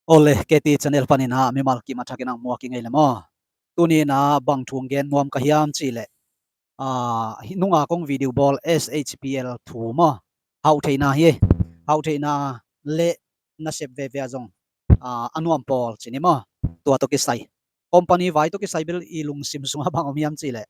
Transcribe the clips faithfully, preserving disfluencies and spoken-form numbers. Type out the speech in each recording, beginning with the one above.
Ole, K T channel panin ah mimal kim a thakin ah muak i ngei le maw. Tuni in ah bang thu gen nuam ka hiam cih leh, ah, hi nunga kong video bawl S H P L thu maw. Hauhtheihna hi, hauhtheihna le nasep veve ah zong, ah, a nuam pawl ci ni maw. Tua tawh kisai, company vai tawh kisai bel i lungsim sungah bang om hiam cih leh,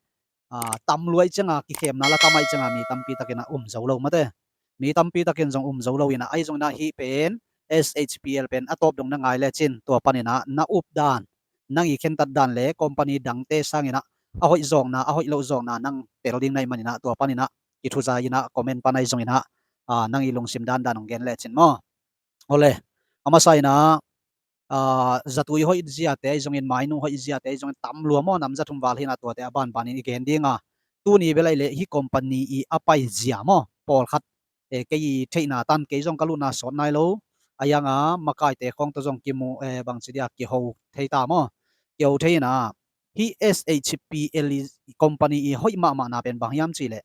ah, tam lua ahih ciangin, kikhemna la tam ahih ciangin mi tampi takin ah um zo lo mate. Mi tampi takin zong um zo lo in ah, ahi zongin ah hih pen S H P L pen a tawp dong na ngai lecin, tua panin ah na up dan, nang i khentat dan le company dangte sangin ah a hoih zawkna, a hoih loh zawkna nang tel ding na hih manin ah, tua panin ah kithuza in ah comment pan ahi zongin ah, ah, nang i lungsim dandan hong gen lecin maw. Ole, a masa in ah, ah, zatui hoih ziate ahi zongin, mainu hoih ziate ahi zongin tam lua maw, nam za thum val hi in ah, tuate a banbanin i gen ding a. Tuni bel ahih leh hih company i a pai zia maw, pawlkhat, eh, kei i theihna tan, kei zong ka lutna sawt nai lo. A hiang a makaite khawng tawh zong kimu, eh, bangci dia, kiho thei ta maw. Kiho thei in ah, hih S H P L i company i hoih mahmahna pen bang hiam cih leh,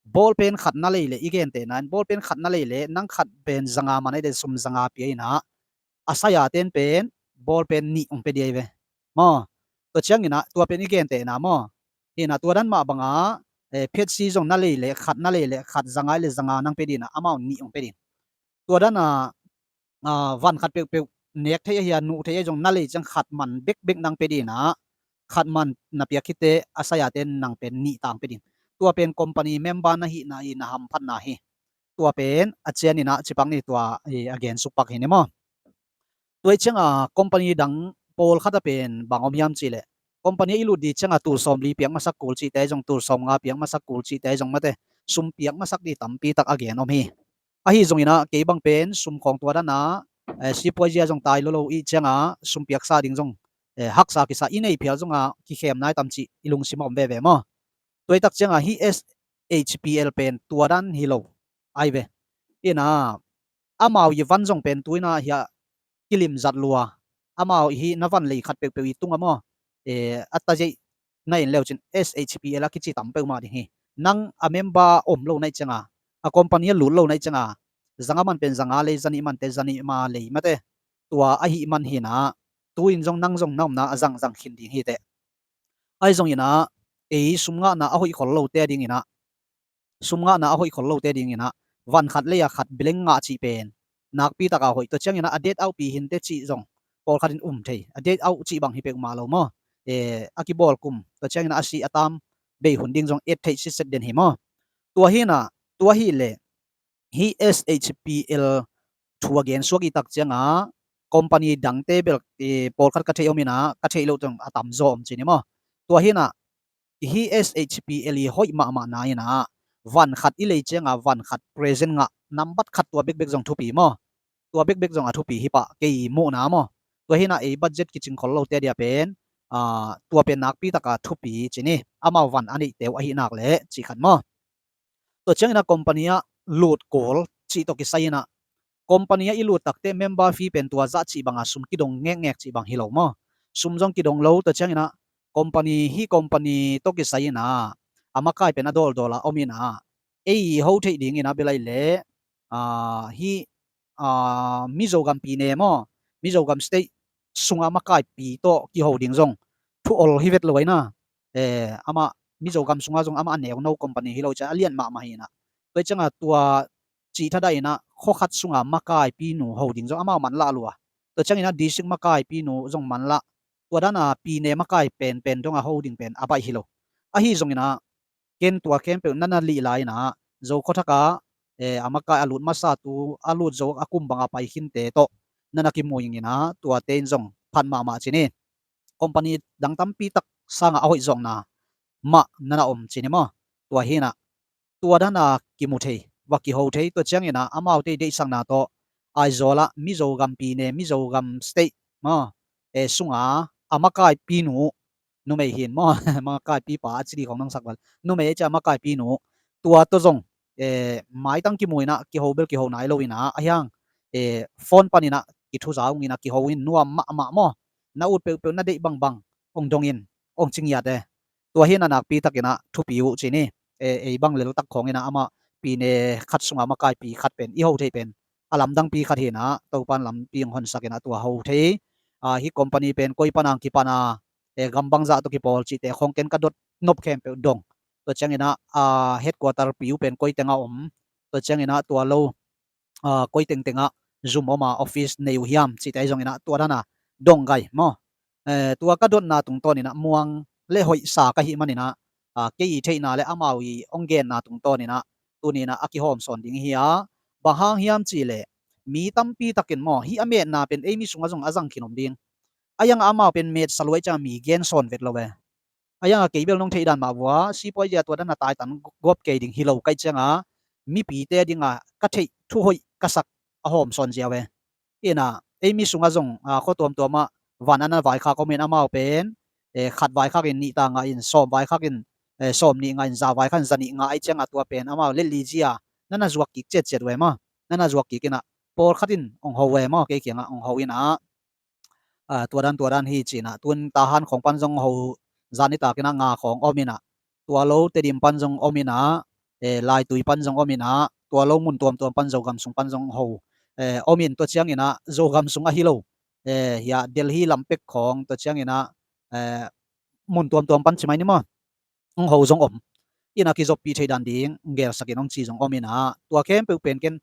ball pen khat na lei leh, i gentehna in ball pen khat na lei leh, nang khat pen zanga man ahih leh sum zanga pia in ah, a sai a ten pen ball pen nih hong pia ding ahi ve maw. Tua ciangin ah tua pen i gentehna maw. Hi in ah tua dan mah bang a, eh, phetsi zong na lei leh, khat na lei leh, khat zanga ahih leh zanga nang pia ding in ah, amau nih hong pia ding. Tua dan a, ah, van khat peuhpeuh nek theih ahi a, nuh theih ahi zong na lei ciang khat man bekbek nang pia ding in ah, khat man na piak khit teh a sai a ten nang pen nih tang pia ding. Tua pen company member na hihna i na hamphatna hi. Tua pen a cian in ah ci pak ni, tua, eh, a gen suk pak hi ni maw. Tua ahih ciangin company dang pawlkhat ah pen bang om hiam cih leh, company i lut ding ciangin tul sawmli piak masak, kul cihte ahi zong, tul sawmnga piak masak, kul cihte ahi zong mate, sum piak masak ding tampi tak a gen om hi. Ahi zongin ah kei bang pen sum khawng tua dan a, eh, sipuai zia zong tai lo lo i hih ciangin sum piaksa ding zong, eh, haksa kisa, i nei phial zong a kikhem nai tam cih i lungsim a om veve maw. Tua ahih tak ciangin hih S H P L pen tua dan hi lo ahi ve. Hi in ah, amau i van zong pen tu in ah hiah kilim zat lua. Amau i hih na van lei khat peuhpeuh i tungah maw, eh, a ta zeih na in leucin S H P L a kici tam peuhmah ding hi. Nang a member om lo na hih ciangin, a company a lut lo na hih ciangin, zanga man pen zanga lei, zanih man teh zanih ma lei mate. Tua ahih man hi in ah, tu in zong nang zong na omna a zangzang khin ding hi teh. Ahi zongin ah, ei sum ngahna a hoih khol lote a dingin ah, sum ngahna a hoih khol lote dingin ah, van khat lei a khat beleng ngah cih pen nakpi tak a hoih. Tua ciangin ah a date out pi hi in teh cih zong pawlkhat in um thei. A date out cih bang hi peuhmah lo maw. Eh, a kibawl kum, tua ciangin ah a si a tam bei hun ding zong et theih sitset den hi maw. Tua hi in ah, tua hi leh hih S H P L thu a gen suak i tak ciangin company dangte bel, eh, pawlkhat ka theih om in ah, ka theih loh teng a tam zaw om ci ni maw. Tua hi in ah, hih S H P L i hoih mahmahna in ah, van khat i lei ciangin van khat present ngah, nambat khat tua bekbek zong thupi maw. Tua bekbek zong a thupi hi pah, kei muhna maw. Tua hi in ah ei budget kicing khol lote a dia pen, ah, tua pen nakpi tak a thupi ci ni, amau van a neihte uh ahih nak leh cih khat maw. Tua ciangin ah company ah lut kul cih tawh kisai in ah, company ah i lut tak teh member fee pen tua zah cih bang a sum kidong ngekngek cih bang hi lo maw. Sum zong kidong lo, tua ciangin ah company, hih company tawh kisai in ah, a makai pen a dawldawl a om in ah, ei ho theih dingin ah bel ahih leh, ah, hih, ah, Mizogam pi ne maw, Mizogam state sungah makaipi tawh kiho ding zong thu ol hi vet lo ahi na. Eh, amah Mizogam sungah zong amah a neuno company hi lo, ciah a lian mahmah hi in ah. Tua ciangin tua cih thadah in ah, khua khat sungah makaipi nu ho ding zong amau manlah lua. Tua ciangin ah district makaipi nu zong manlah. Tua dan a pi ne makai penpen dong a ho ding pen a baih hi lo. Ahi zongin ah, ken tua khempeuh na na lih lai in ah, Zo khuathak ah, eh, a makai a lut masa, tu a lut zo a kum bang a pai khinte tawh na na kimu ing in ah, tuate in zong phat mahmah ci ni. Company dang tampi tak sangah a hoih zawkna mah na na om ci ni maw. Tua hi in ah, tua dan a kimu thei, va kiho thei, tua ciangin ah amaute i deihsakna tawh Aizawl ah Mizogam pi ne, Mizogam state maw, eh, sungah a makaipi nu, numei hi in maw, makaipi pa a ci ding khawng nang sak val. Numei a ci a makaipi nu, tua tawh zong, eh, maitang kimu in ah, kiho bel kiho nai lo in ah, a hiang, eh, phone pan in ah kithuza ung in ah, kiho in nuam mahmah maw. Na ut peuhpeuh, na deih bangbang hong dong in, hong ci ngiat e. Tua hi in ah nakpi tak in ah thupi uh ci ni. Eh, ei bang leltak khawng in ah amah pi ne khat sungah makaipi khat pen i ho thei pen a lamdangpi khat hi inah, Topan lampi hong honsak inah tua ho thei. Hih company pen koi pana hong kipan a, gam bangzah tawh kipawl cihte khawng ken ka dot nop khempeuh dong. Tua ciang inah headquarter pi uh pen koi tengah om, tua ciang inah tua lo koi tengtengah zum om a office nei uh hiam cihte ahi zong inah tua dana dong gai maw? Tua ka dotna tungtawn inah muang le hoihsa ka hih man inah kei i theihna le amau i hong genna tungtawn inah tuni inah a kihawm sawn ding hi a, bang hang hiam cihleh mi tampi takin maw, hih a metna pen ei mi sungah zong a zang khin om ding. A iangah amau pen metsa luai ciang mi gen sawn vet lo ve. A iangah kei bel nong theih dan mah vua sipuai zia tua dana taitan gop kei ding hi lo kaih cianga mipite dinga ka theih thuhoih ka sak a hawm sawn zia ve. Inah ei mi sungah zong khua tuamtuamah van a na vaikhak om in amau pen khat vaikhak in nihta ngah in, sawm vaikhak in sawm nih ngah in, za vaikhak in za nih ngah ahi cianga tua pen amau lelli zia na na zuak kik ciatciat uh e maw? Na na zuak kik inah pawlkhat in hong ho uh e maw? Kei kiangah hong ho inah tua dan tua dan hi cinah tun Tahan khawng pan zong ho, zan nitak inah nga khawng om inah tua lo Tedim pan zong om inah, Laitui pan zong om inah tua lo mun tuamtuam pan Zogam sung pan zong ho om in tua ciang inah Zogam sung ahi lo, hiah Delhi lampek khawng tua ciang inah mun tuamtuam pan ci mai ni maw? Hong ho zong om. Inah kizoppih thei dan ding gelsakin hong ci zong om inah tua khempeuh pen ken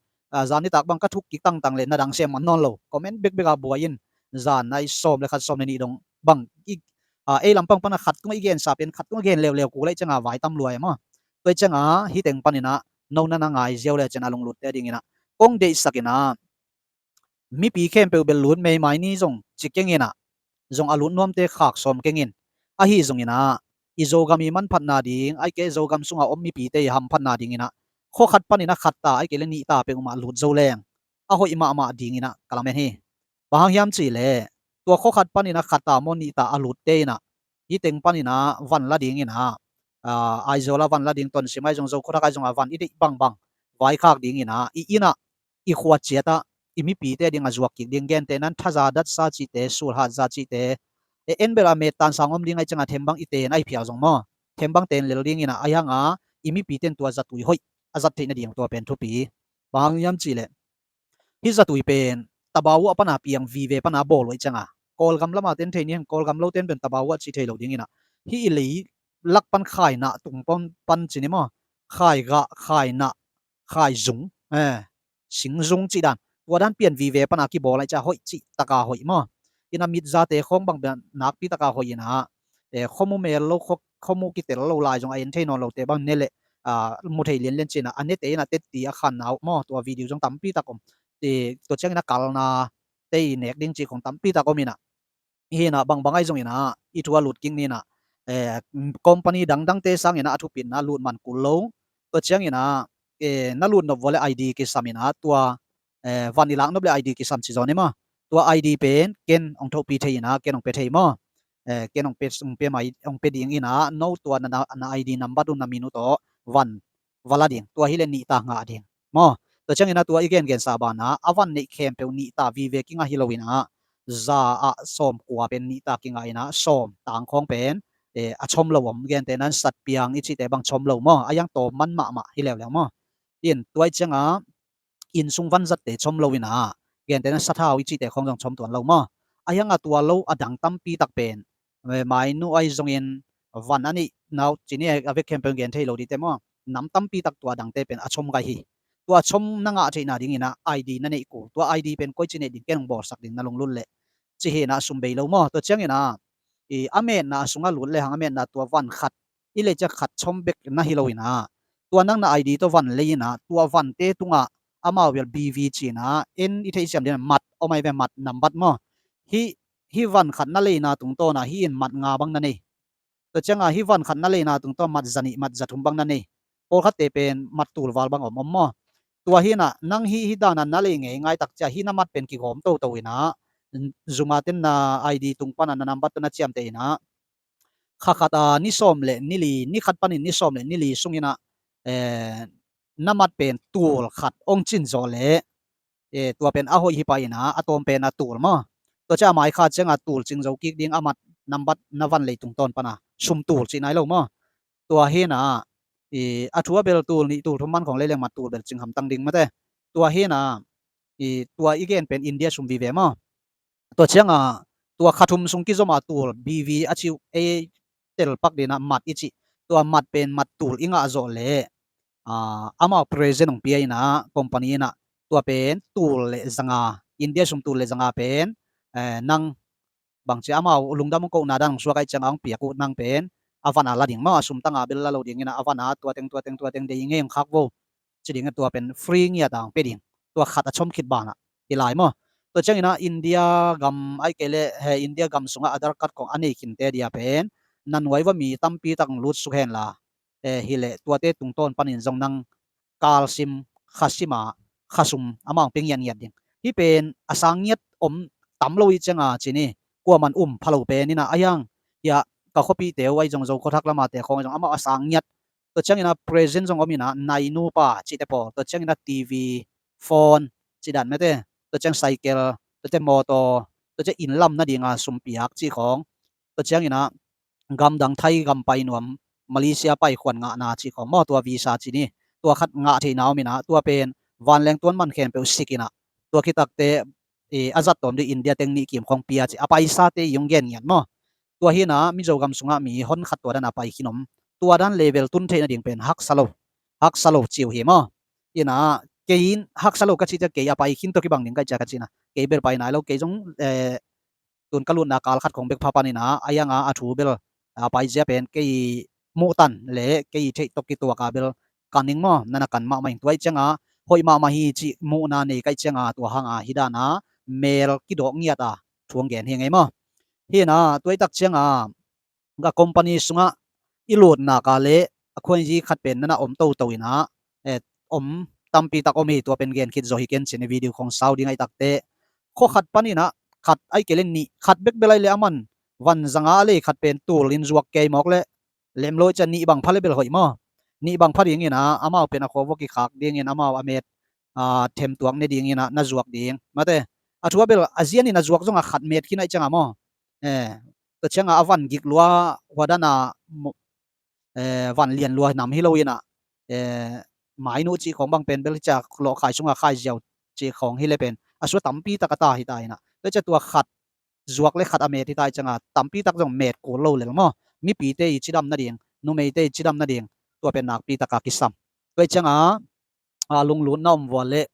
zan nitak bang ka thuk kik tangtang le na dang sem man nawn lo comment bekbek a buai in zan a i sawm le khat sawm le nih dong bang ei lampang pana khat tungah i gensa pen khat tungah gen leuleu kul ahi cianga vai tam luai maw? Tua ahi cianga hih teng pan inah no na na ngai ziau le cian a lunglutte ding inah kong deihsak inah mipi khempeuh bel lut meimai ni zong ci keng inah zong a lut nuamte khak sawm keng in. Ahi zong inah i Zogam i manphatna ding ahi kei Zogam sunga om mipite i hamphatna ding inah khua khat pan inah khat ta ahi kei le nih ta peuhmah lut zo leng a hoih mahmah ding inah ka lamen hi. Bang hang hiam cihleh tua khua khat pan inah khat ta maw nih ta a lutte inah hih teng pan inah van la ding inah Aizawl a van la ding, Tonsim ahi zong, Zo khuathak ahi zong a van i deih bangbang vaikhak ding inah i inah i khua ciatah i mipite ding a zuak kik ding, gentehna in thaza datsa cihte, sulhat za cihte, e en bel a met tansang om ding ahi cianga thembang i ten ahi phial zong maw, thembang ten lel ding inah ahi hanga i mipite in tua zatui hoih a zat theih nading tua pen thupi. Bang hang hiam cihleh hih zatui pen tabau uh a pana piang vive pana bawl uh ahi cianga Kawlgam lama ten thei ni hang, Kawlgam lo ten pen tabau uh a ci thei lo ding inah hih i lei lak pan khaina tung pan, pan ci ni maw, khaigah, khaina, khaizung, singzung cih dan, tua dan pian vive pana kibawl ahi cianga hoih cih taka hoih maw? Inah mitzate khawng bang nakpi taka hoih inah khuamu mel lo, khuamu kitel lo lai zong a en thei nawn lote bang ne leh mu thei lianlian cinah a nete inah tetti a khanna uh maw? Tua video zong tampi tak om. Tua ciang inah kalna te i nek ding cih khawng tampi tak om inah hi inah bangbang ahi zong inah i thu a lut kik ni inah company dangdangte sang inah a thupitna lut man kul lo. Tua ciang inah na lut nop vua le ID kisam inah tua van i lak nop le ID kisam ci zaw ni maw? Tua ID pen ken hong thohpi thei inah ken hong pe thei maw? Ken hong pe, hong pe mai, hong pe ding inah no tua na, na ID nambat uh na min uh tawh van va la ding, tua hileh nih ta ngah ding maw? Tua ciang inah tua i gengensa banah a van neih khempeuh nih ta vive kingah hi lo inah za ah sawm kua pen nih ta kingah inah sawm tang khawng pen a chom lo om, gentehna in satpiang i cihte bang chom lo maw? A iang tawm man mahmah hi leuleu maw? In tua ahi cianga innsung vanzatte chom lo inah gentehna sathau i cihte khawng zong chom tuan lo maw? A ianga tua lo a dang tampi tak pen mainu ahi zongin van a neih nau cini a vek khempeuh gen thei lo dite maw? Nam tampi tak tua dangte pen a chom gai hi. Tua a chom na ngah theihna ding inah ID na neih kul, tua ID pen koi ci neih ding ken hong bawlsak ding na lunglut leh ci hi inah sum bei lo maw? Tua ciang inah a metna a sungah lut lehang a metna tua van khat i leicia khat chom bek na hi lo inah tua nang na ID tawh van lei inah tua vante tungah amau bel BV ci inah en i theihsiam ding mat om ahi ve, mat nambat maw? Hih, hih van khat na leina tungtawn ah hih in mat nga bang na nei. Tua cianga hih van khat na leina tungtawn mat zanih mat zathum bang na nei. Pawlkhatte pen mat tulval bang om om maw? Tua hi inah nang hih, hih dana na lei ngeingai tak cia hih na mat pen kigawm toto inah zuma ten na ID tung pana na nambat tawh na ciamteh inah kha khat a ni sawm le ni li, ni khat panin ni sawm le ni li sung inah na mat pen tul khat hong cin zawh leh tua pen a hoih hi pah inah a tawm pen a tul maw? Tua ciah a mai kha cianga tul cing zo kik ding a mat nambat na van lei tungtawn pana sum tul cih nai lo maw? Tua hi inah a thu a bel tul nih tul thum man khawng lei leng mat tul bel cing hamtang ding mate. Tua hi inah I tua i gen pen India sum vive maw. Tua cianga tua kha thum sung kizom a tul B V a ci uh, ei tel pak dina mat i ci. Tua mat pen mat tul i ngah zawh leh, ah, amau present hong pia ina, company ina, tua pen tul le zanga, India sum tul le zanga pen, eh, nang bangci amau lungdam hong kohna dan hong suak ahih cianga hong piak uh nang pen a van a la ding maw, a sum tanga bel la lo ding ina, a van a tua teng tua teng tua teng dei ngei hong khak vo. Ci ding a tua pen free ngiat a hong pia ding. Tua khat a chom khit banah hi lai maw. Tua ciangina India gam ai kei le he India gam sungah Aadhaar card kong a nei khinte dia pen na nuai va mi tampi tak hong lut suk hen la, eh, hi le tuate tungtawn panin zong nang kalsim, khasima, khasum amau hong pia ngiatngiat ding. Hi pen a sang ngiat om tam lo i cianga ci ni, kuaman um pha lo pen ina a hiang, hia ka khuapihte uh ai zong zo khuathak lama te khawng ai zong amau a sang ngiat. Tua ciangina present zong om ina nai nupa cihte pawl, tua ciangina T V, phone cih dan mete, tua ciang cycle, tua ciang motor, tua ciang inn lam nadinga sumpiak cih khawng, tua ciangina gamdang Thai gam pai nuam, Malaysia pai khuan ngahna cih khawng maw, tua visa cih ni, tua khat ngah theihna om ina, tua pen vanleng tuan man khempeuh sik ina, tua khitakte, eh, a zat tawm dih India teng nih kim khawng pia cih a paisate i hong gen ngiat maw. Tua hina Mizo gam sungah mi hon khat tua dan a pai khin om. Tua dan level tun theih nading pen haksa lo. Haksa lo ci uh hi maw. Ina kei in haksa lo ka cih ciang kei a pai khin tawh kibang ding ka hih ciang ka cihna. Kei bel pai nai lo, kei zong, eh, tun ka lutna kal khat khong bek pha pan ina a hianga a thu bel a paizia pen kei muhtan le kei theih tawh kituak a bel kan ing maw, nana kan mahmah ing. Tua hih cianga hoih mahmah hi cih muhna nei ka hih cianga tua hanga hi dana mel kidawk ngiat a thu hong gen hi ngei maw. Hina tua hih tak cianga ka company sungah i lutna ka le a khuainzi khat pen nana om toto ina, eh, om tampi tak om hi, tua pen gen khit zaw hi ken cin i video khong sau ding ai takte. Khua khat pan ina khat ai kei le nih, khat bek bel ai le aman van zanga a lei khat pen tul in zuak kei mawk le lem lo i ciang nih bang pha le bel hoih maw. Nih bang pha ding ina amau pen a khua vua kikhak dingin amau a met, ah, themtuak ne ding ina na zuak ding mate. A thua bel a zian in a zuak zong a khat met khin ai cianga maw. Eh, tua cianga a van gik lua hua dana mo-, eh, van lian lua nam hi lo ina, eh, mainu cih khawng bang pen bel hi cia lawh khai sunga khai ziau cih khawng hi le pen a sua tampi tak a ta hi ta ina. Tua cia tua khat zuak le khat a met hi ta i cianga tampi tak zong met kul lo lel maw. Mipite i cidam nading, numeite i cidam nading, tua pen nakpi taka kisam. Tua i cianga a lunglutna om vua le,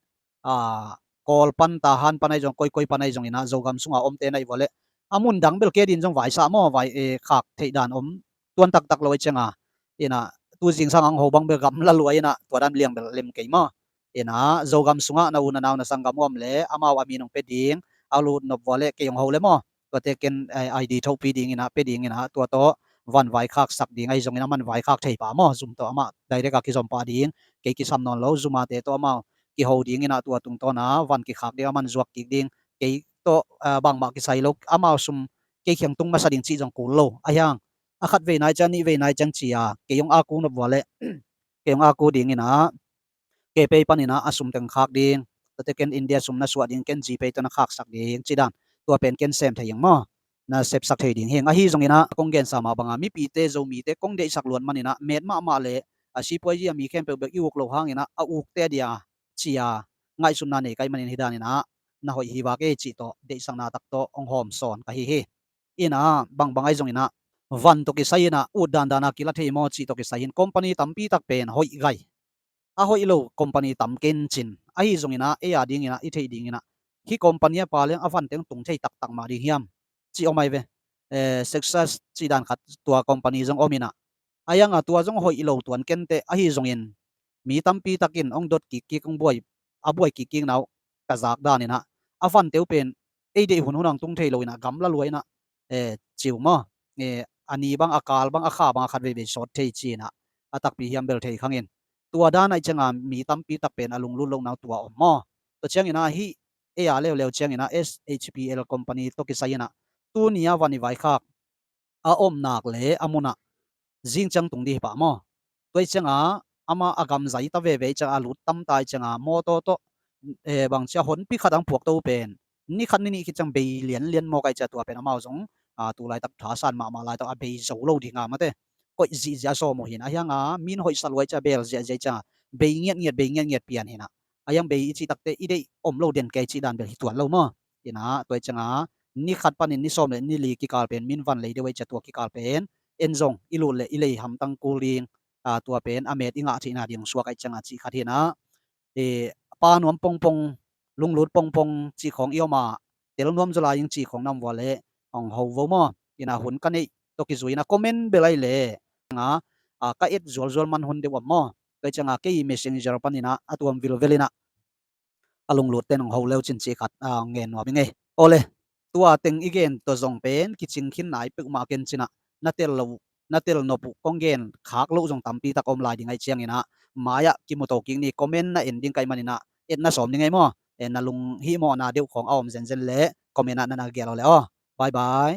a, Kawl pan, Tahan pan ai zong, koikoi pan ai zong ina Zogam sunga omte na i vua le a mun dang bel ke din zong vaisa maw, vai, e, khak theih dan om tuan taktak lo i cianga ina tu zingsang ang ho bang bel gam la lua ina tua dan liang bel lem kei maw. Ina Zogam sungah na u na nau na sanggam om le amau a mi nong pe ding a lut nop vua le kei ong ho le maw. Tuate ken, eh, I D thopi ding ina pe ding ina tua tawh van vaikhak sak ding ahi zongin aman vaikhak thei pah maw, zum tawh amah direct a kizom pah ding, kei kisam nawn lo, zumate tawh amau kiho ding ina tua tungtawna van kikhak ding aman zuak kik ding, kei tawh, eh, bangmah kisai lo, amau sum kei khiang tung masa ding cih zong kul lo, a hiang a khat vei nai ciang, nih vei nai ciang ci a kei ong a ku nop vua le kei ong a ku ding ina ke pei pan ina a sum teng khak ding, tate ken India sum na suah ding, ken GPay tawh na khaksak ding ci dan tua pen ken sem thei ing maw, na sepsak thei ding hing. Ahi zong ina kong gensa mah banga mipite, Zomite kong deihsak luat man ina met mahmah le a sipuai zi a mi khempeuh bek i uk lo hang ina a ukte dia ci a ngaihsutna nei kai manin hi dan ina na hoih hi vak e cih tawh deihsakna tak tawh ong hawm sawn ka hi hi. Ina bangbang ahi zong ina van tawh kisai ina ut dandan a kila thei maw cih tawh kisai hin company tampi tak pen hoih gai a hoih lo company tam ken cin. Ahi zong ina ei a ding ina i theih ding ina hi company a pa leng a van teng tung thei taktak mah ding hiam cih om ai ve. Eh, Success cih dan khat tua company zong om ina a hianga tua zong hoih lo tuan kente ahi zongin mi tampi takin ong dot kik kik ong buai, a buai kik kik nau ka zak dan ina a van teu pen ei deih hun hun ang tung thei lo ina gam la lua ina, eh, ciu maw, eh, a ni bang, a kal bang, a kha bang a khat veivei sawt thei ci ina a takpi hiam bel thei khangin tua dan ahi cianga mi tampi tak pen a lunglut lo nau tua om maw. Tua ciang ina hi ei a leuleu ciang ina SHPL company tawh kisai ina tuni a van i vaikhak a om nak le a munah zing ciang tung dih hi pah maw. Tua i cianga ama a gam zai ta veve i cianga a lut tam ta i cianga mawtaw tawh, eh, bang cia honpi khat ang phuak to pen ni khat ni nih khit ciang bei lianlian maw kai cia tua pen amau zong, ah, tu laitak thasan mahmah laitak a bei zo lo dinga mate koih zihziah a sawm uh hina a hianga min hoihsa luai cia bel ziahziah i cianga bei ngiatngiat bei ngiatngiat pian hina. Hiang bei i cih takte i deih om lo den kei cih dan bel hi tuan lo maw. Ina tua i cianga ni khat panin ni sawm le ni li kikal pen min van lei deuh a i cia tua kikal pen en zong i lut le i lei hamtang kul ding, tua pen a met i ngah theihna ding suak a i cianga cih khat hi ina. Pa nuam pongpong, lunglut pongpong cih khawng i om a, tel nuam zaw lai ing cih khawng na om vua le hong ho vo maw. Ina hun ka neih tawh kizui ina comment bel ai le nga ka et zualzual man hun deuh om maw. Tua i cianga kei messenger paninah a tuam vilvelinah a lunglut ten hong ho leu cin cih khat ngen nuam i ngei. Awle, tua teng i gen tawh zong pen kicing khin nai peuhmah ken cinah na tel lo, na tel nop uh kong gen khak loh zong tampi tak om lai ding aih cianginah mai-ah kimu to kik ni. Comment na en ding kaih maninah et na sawm ding aih maw. Na lunghihmawhna deuh khawng a om zenzen le comment ah na na gel aw le aw. Bye bye.